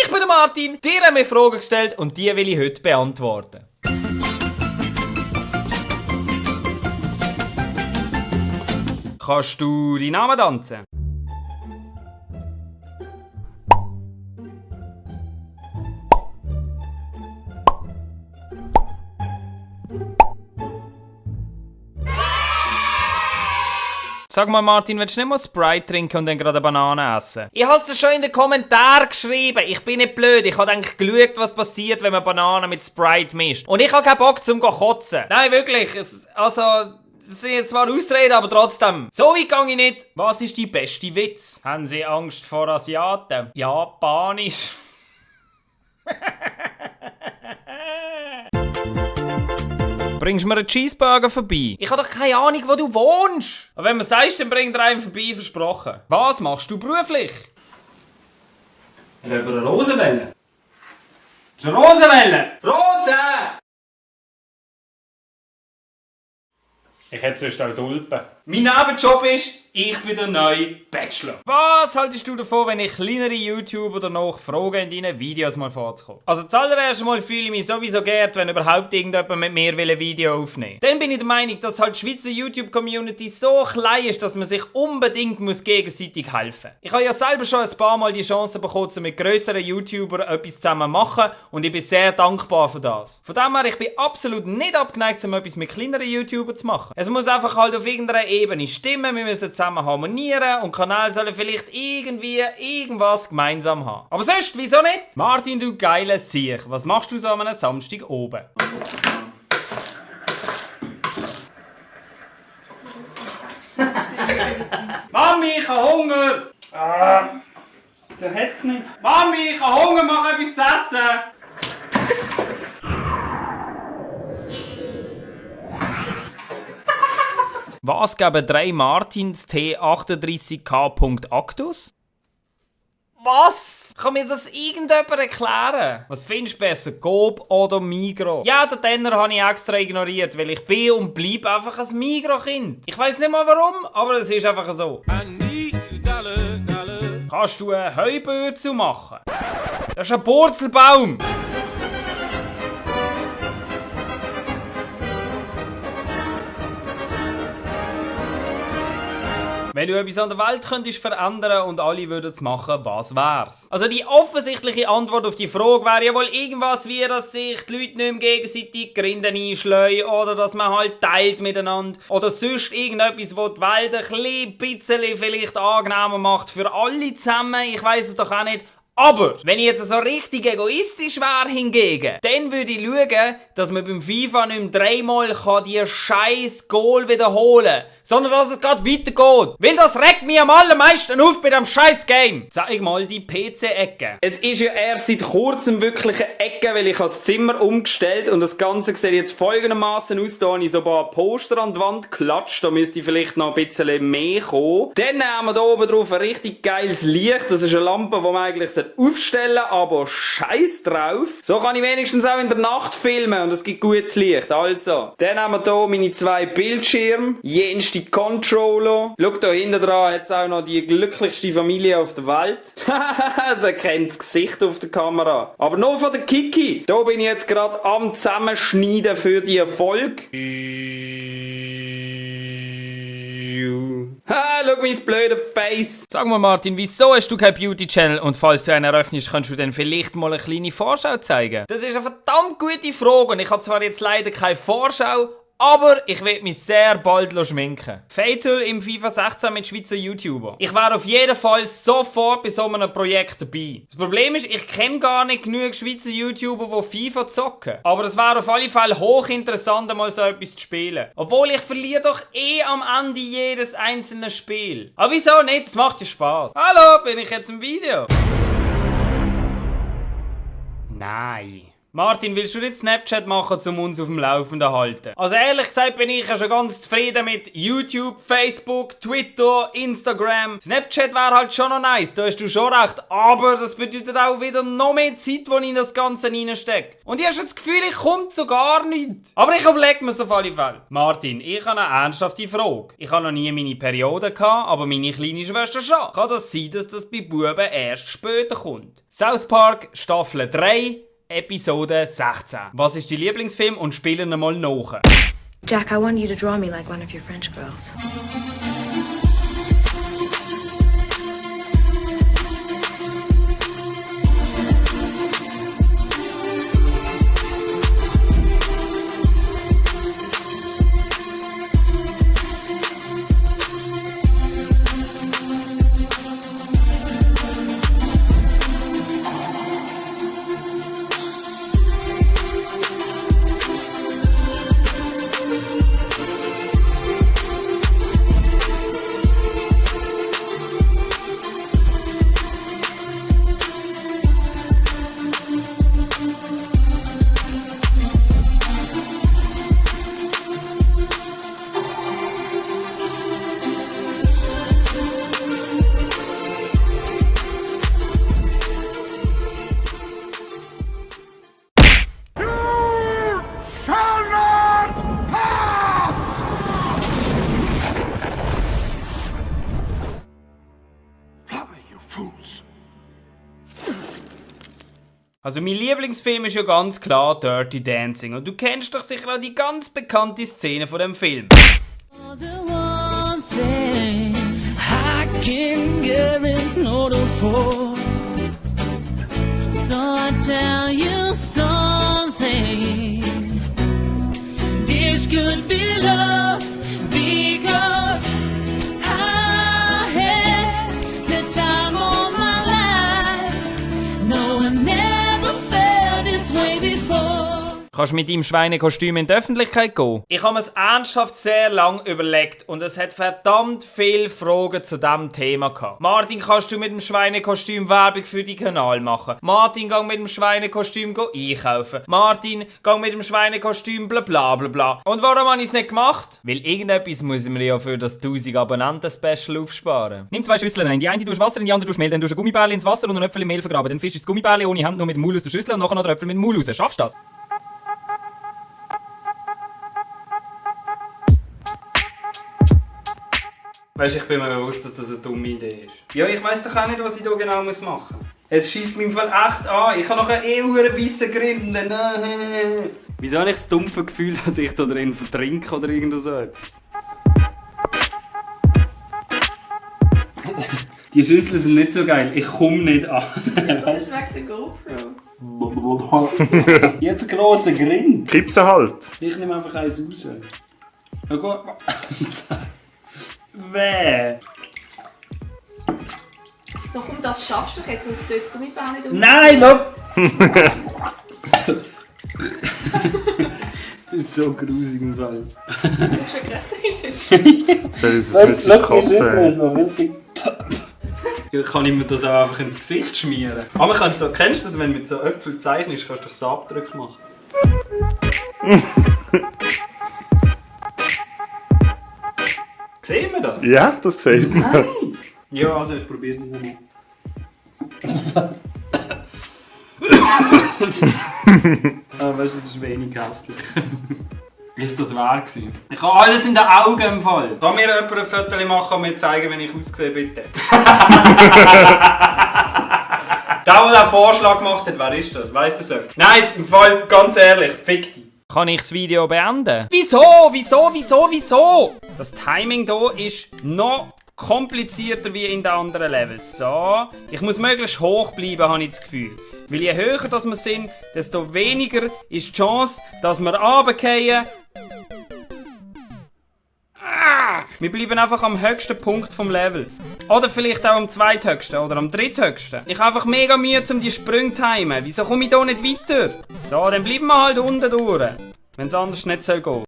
Ich bin der Martin, dir haben wir Fragen gestellt und die will ich heute beantworten. Kannst du deinen Namen tanzen? Sag mal Martin, willst du nicht mal Sprite trinken und dann gerade eine Banane essen? Ich hab's dir schon in den Kommentaren geschrieben. Ich bin nicht blöd. Ich hab eigentlich geschaut, was passiert, wenn man Bananen mit Sprite mischt. Und ich hab keinen Bock zum kotzen. Nein, wirklich. Das sind jetzt zwar Ausreden, aber trotzdem. So weit gehe ich nicht. Was ist die beste Witz? Haben Sie Angst vor Asiaten? Japanisch. Bringst du mir einen Cheeseburger vorbei? Ich habe doch keine Ahnung, wo du wohnst. Aber wenn du sagst, dann bring dir einen vorbei, versprochen. Was machst du beruflich? Ich will eine Rose wählen. Das ist eine Rose wählen! Rose! Ich hätte sonst auch Tulpen. Mein Nebenjob ist, ich bin der neue Bachelor. Was haltest du davon, wenn ich kleinere YouTuber danach frage, in deinen Videos mal vorzukommen? Also zuallererst mal fühle ich mich sowieso geehrt, wenn überhaupt irgendjemand mit mir ein Video aufnehmen will. Dann bin ich der Meinung, dass halt die Schweizer YouTube-Community so klein ist, dass man sich unbedingt gegenseitig helfen muss. Ich habe ja selber schon ein paar Mal die Chance bekommen, mit grösseren YouTubern etwas zusammen zu machen und ich bin sehr dankbar für das. Von dem her, ich bin absolut nicht abgeneigt, etwas mit kleineren YouTubern zu machen. Es muss einfach halt auf irgendeiner Ebene stimmen, wir müssen zusammen harmonieren und Kanäle sollen vielleicht irgendwie irgendwas gemeinsam haben. Aber sonst, wieso nicht? Martin, du geiler Siech, was machst du so an einem Samstag oben? Mami, ich habe Hunger! So hat's nicht. Mami, ich habe Hunger, mach etwas zu essen! Was geben 3 Martins T38K.Actus? Was? Kann mir das irgendjemand erklären? Was findest du besser, Coop oder Migros? Ja, den Tenner habe ich extra ignoriert, weil ich bin und bleibe einfach ein Migros-Kind. Ich weiss nicht mal warum, aber es ist einfach so. Kannst du einen Heubözel machen? Das ist ein Purzelbaum. Wenn du etwas an der Welt könntest verändern und alle würden es machen, was wär's? Also die offensichtliche Antwort auf die Frage wäre ja wohl irgendwas wie, dass sich die Leute nicht mehr gegenseitig Grinden einschleuen oder dass man halt teilt miteinander oder sonst irgendetwas, was die Welt ein bisschen vielleicht angenehmer macht für alle zusammen. Ich weiss es doch auch nicht. Aber, wenn ich jetzt so richtig egoistisch wäre hingegen, dann würde ich schauen, dass man beim FIFA nicht mehr 3-mal die scheiß Goal wiederholen kann, sondern dass es gerade weitergeht. Weil das regt mich am allermeisten auf bei dem scheiß Game. Zeig mal die PC-Ecke. Es ist ja erst seit kurzem wirklich eine Ecke, weil ich das Zimmer umgestellt und das Ganze sieht jetzt folgendermaßen aus. Da habe ich so ein paar Poster an die Wand geklatscht, da müsste vielleicht noch ein bisschen mehr kommen. Dann haben wir da oben drauf ein richtig geiles Licht. Das ist eine Lampe, die man eigentlich aufstellen, aber scheiß drauf. So kann ich wenigstens auch in der Nacht filmen und es gibt gutes Licht. Also, dann haben wir hier meine 2 Bildschirme, jenste Controller. Schau, da hinten dran hat es auch noch die glücklichste Familie auf der Welt. Sie kennt das Gesicht auf der Kamera. Aber nur von der Kiki. Da bin ich jetzt gerade am Zusammenschneiden für die Erfolg. Ha, schau mein blöder Face. Sag mal Martin, wieso hast du kein Beauty-Channel und falls du einen eröffnest, kannst du dann vielleicht mal eine kleine Vorschau zeigen? Das ist eine verdammt gute Frage und ich habe zwar jetzt leider keine Vorschau, aber ich werde mich sehr bald schminken. Fatal im FIFA 16 mit Schweizer YouTuber. Ich wäre auf jeden Fall sofort bei so einem Projekt dabei. Das Problem ist, ich kenne gar nicht genug Schweizer YouTuber, die FIFA zocken. Aber es wäre auf alle Fälle hochinteressant, einmal so etwas zu spielen. Obwohl ich verliere doch am Ende jedes einzelne Spiel. Aber wieso nicht? Es macht ja Spaß. Hallo, bin ich jetzt im Video? Nein. Martin, willst du nicht Snapchat machen, um uns auf dem Laufenden zu halten? Also ehrlich gesagt bin ich ja schon ganz zufrieden mit YouTube, Facebook, Twitter, Instagram. Snapchat wäre halt schon noch nice, da hast du schon recht. Aber das bedeutet auch wieder noch mehr Zeit, die ich in das Ganze reinstecke. Und ich habe schon das Gefühl, ich komme zu gar nichts. Aber ich überlege mir es auf alle Fälle. Martin, ich habe eine ernsthafte Frage. Ich habe noch nie meine Periode gehabt, aber meine kleine Schwester schon. Kann das sein, dass das bei Buben erst später kommt? South Park, Staffel 3, Episode 16. Was ist dein Lieblingsfilm und spielen ihn mal nach? Jack, I want you to draw me like one of your French girls. Also mein Lieblingsfilm ist ja ganz klar Dirty Dancing und du kennst doch sicher auch die ganz bekannte Szene von dem Film. Kannst du mit deinem Schweinekostüm in die Öffentlichkeit gehen? Ich habe mir es ernsthaft sehr lang überlegt und es hat verdammt viele Fragen zu diesem Thema gehabt. Martin, kannst du mit dem Schweinekostüm Werbung für deinen Kanal machen? Martin, geh mit dem Schweinekostüm einkaufen. Martin, geh mit dem Schweinekostüm bla bla bla bla. Und warum habe ich es nicht gemacht? Weil irgendetwas muss ich mir ja für das 1000 Abonnenten-Special aufsparen. Nimm 2 Schüsseln rein. Die eine tust Wasser, in die andere tust Mehl. Dann tust du ein Gummibärchen ins Wasser und einen Äpfel im Mehl vergraben. Dann fischst du das Gummibärchen ohne Hand nur mit dem Maul aus der Schüssel und nachher noch den Äpfel mit dem Maul raus. Schaffst du das? Weißt du, ich bin mir bewusst, dass das eine dumme Idee ist. Ja, ich weiss doch auch nicht, was ich hier genau machen muss. Es scheisst mich im Fall echt an. Ich habe noch einen weissen Grinden. Wieso habe ich das dumpfe Gefühl, dass ich da drin vertrinke oder irgend so etwas? Die Schüsseln sind nicht so geil. Ich komme nicht an. Das ist wegen der GoPro. Jetzt einen grossen Grind. Kippsen halt. Ich nehme einfach eins raus. Ja, gut. Weh. So komm, das schaffst du doch jetzt, sonst blöd Gummibärchen nicht um. Nein, look! Das ist so grusig im Fall. Du musst ja grösser sein. Soll ich ein bisschen kotzen? Ja, kann ich mir das auch einfach ins Gesicht schmieren? Aber man kann so, kennst du das, wenn du mit so Äpfeln zeichnest, kannst du doch so Abdrücke machen. Sehen wir das? Ja, das sieht man. Nice! Ja, also ich probiere es mal. Ah, weißt du, das ist wenig hässlich. Ist das wahr gewesen? Ich habe alles in den Augen im Fall. Kann mir jemand ein Foto machen und mir zeigen, wie ich aussehe, bitte? Der, der einen Vorschlag gemacht hat, wer ist das? Weißt du so? Nein, im Fall, ganz ehrlich, fick dich. Kann ich das Video beenden? Wieso? Das Timing hier ist noch komplizierter wie in den anderen Levels. So, ich muss möglichst hoch bleiben, habe ich das Gefühl. Weil je höher dass wir sind, desto weniger ist die Chance, dass wir runterfallen. Wir bleiben einfach am höchsten Punkt vom Level. Oder vielleicht auch am zweithöchsten oder am dritthöchsten. Ich habe einfach mega Mühe, um die Sprünge zu timen. Wieso komme ich hier nicht weiter? So, dann bleiben wir halt unten durch. Wenn es anders nicht gehen soll.